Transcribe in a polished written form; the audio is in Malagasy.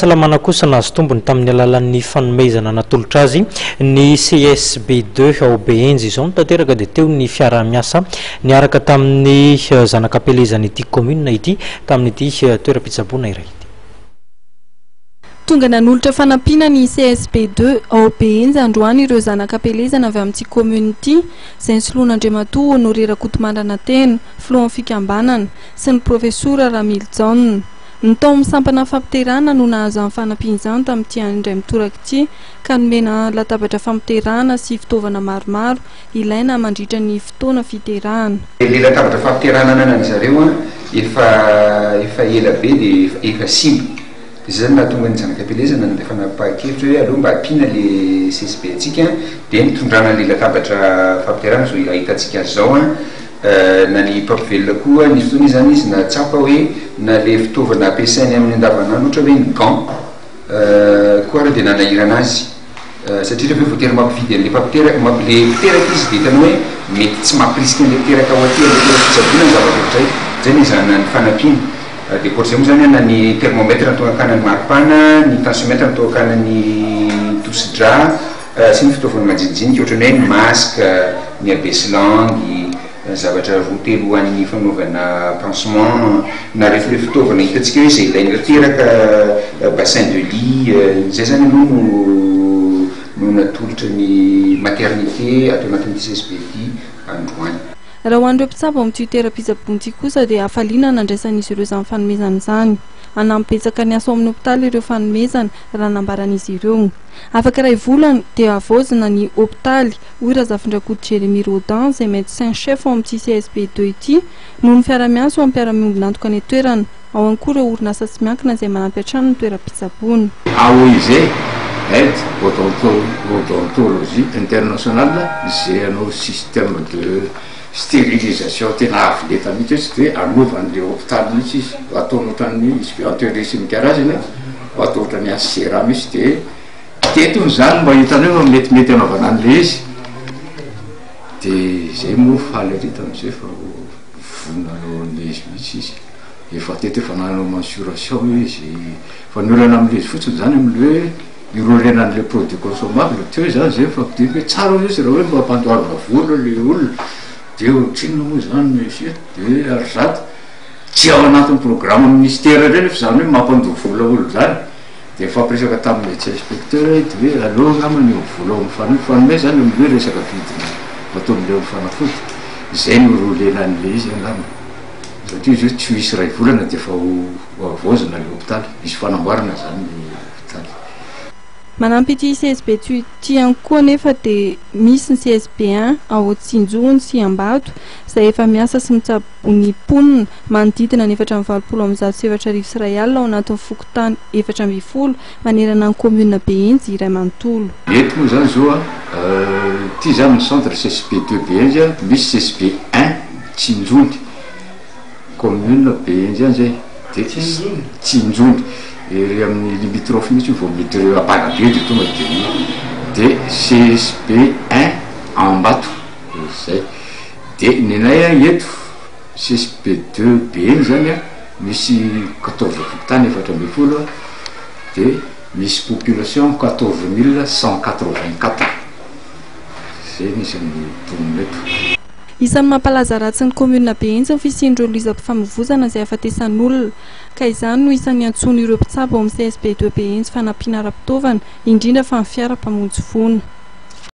Fahasalamana kosa nahazo tombony tamin'ny alalan'ny fanomezana natolotra azy ny CSB deux ao Behenjy. Izao no tanteraka dia teo ny fiaraha-miasa niaraka tamin'ny zanak'ampielezan'ity kaominina ity tamin'ity toeram-pitsaboana iray ity. Tonga nanolotra fanampiana ny CSB deux ao Behenjy androany ireo zanak'ampielezana avy amin'ity kaominina ity izay nisoloan'Andriamatoa Honoré Rakotomanana Tena, filohan'ny fikambanana, sy ny Profesora Ramilijaona. Ny tao amin'ny sampana fampiterahana no nahazo izany fanampiana izany tamin'ity indray mitoraka ity ka nomena latabatra fampiterahana sy fitaovana maromaro ilaina mandritra ny fotoana fiterahana. Ilay latabatra fampiterahana ananan'ny zareo efa efa ela be dia efa simba. Dia izay izany nahatonga ny zanak'ampielezana nandray fanapahan-kevitra hoe aleo mba ampiana ilay CSB antsika dia nitondrana an'ilay latabatra fampiterahana izao ahitantsika azy izao. Na ny mpampivelona koa nisy fotoana izy zany izy nahatsapa hoe na le fitaovana ampiasainy amin'ny andavanandro ohatra hoe ny gant koa ary dia nanahirana azy satria rehefa hoe voatery mampividy an'le mpampiteraka le mpiteraka izy dia hitany hoe mety tsy mampirisika an'le mpiteraka ho aty an'le toeram-pitsaboana ny zava-drehetra eto. Zay no ezahana ny fanampiana. Dia ankoatr'izay moa zany na ny thermomètre natao hakana ny maripana, ny tensiomètre natao hakana ny tosi-drà, Sy ny fitaovana majinijinika ohatran'ny hoe ny masque, ny abaisse-langue, ny zavatra roa telo ho an'ny fanaovana pansement, na rehefa ireo fitaovana hitantsika hoe izay ilain'ny riteraka, bassin de lit, izay izany aloha no no natolotra ny maternité ato anatin'ity CSB ity androany. Raha ho an'ireo mpitsabo ao amin'ity toeram-pitsaboana ity kosa dia hafaliana ny nandraisan'izy ireo izany fanomezana izany. Hanampy betsaka ny asa ao amin'ny hopitaly ireo fanomezana, raha nambaran'izy ireo. Afaka iray volana dia havaozina ny hopitaly, hoy Razafindrakoto Jérémie Rodin izay médecin chef ao amin'ity CSB deux ity, noho ny fiara-miasa eo amin'ny mpiara-miombon'antoka any an-toerana. Ao ihany koa ireo orinasa tsy miankina izay manampy hatrany ny toeram-pitsaboana. AOIZ, Aide Odontologie Internationale, izay hanao système de stérilisation tena avo lenta mihitsy hoe tsy dia hoe hanova an'ilay hopitaly mihitsy izy, ataony ohatran'ny izy avy any Tunisie sy ny karazany. Atao ohatran'ny HCRA mihitsy dia teto hono izany mba hitanao fa metimety hanaovana an'ilay izy dia izay moa faly ery tamin'izay fa vonona hanao an'ilay izy mihitsy izy, efa teto efa nanao mensuration izy fa ny olana amin'ilay izy fotsiny izany amin'ilay hoe hi-rouler-na an'ilay produit consommable teo izany izay mifampidinika hoe tsara hoy izy raha hoe mba ampandoavina vola ilay olona dia ohatrinona moa izany ny fia dia ary zato Tsy ao anatin'ny programme ministère indray nefa izany hoe mampandoa vola olona izany, dia nifampiresaka tamin'ny médecin inspecteur aho dia hoe aleo angamba ny vola ao amin'ny fanome, fanome izany eo amin'ny hoe resaka vidiny atao amin'ilay amin'ny fanafody, izay no roulena an'ilay izy angamba, satria izy hoe tsy ho hisy iray volana dia efa ho havaozina ilay hopitaly, hisy fanamboarana izany ny hopitaly. Manampy ity CSB ity ihany koa anefa dia misy ny CSB un ao Tsinjony sy Ambato izay efa miasa sy mitsabo ny mponina manodidina ny 4184 ao anatin'ny fokontany 14 manerana ny kaominina Behenjy iray manontolo. Eto moa izany izao an, ity izany ny centre CSB deux Behenjy an, misy CSB un Tsinjony, commune Behenjy ihany izay, dia Tsinjony, ery amin'ny limitrophe mihitsy io vao miditra eo Amparabe dia tonga dia io, dia CSB un Ambato, izay. Dia nenay an eto CSB deux Beheny zany an misy quatorze fokontany 14 an dia misy population 14 184 zay ny isan'ny mponina eto. Isan'ny mampalaza ratsy ny kaominina Behenjy ny fisian'ireo lozam-pifamoivozana izay ahafatesan'olona, ka izany no isan'ny iantsoan'ireo mpitsabo ao amin'ny CSB deux Behenjy fanampiana ara-pitaovana, indrindra fa ny fiara mpamonjy voina.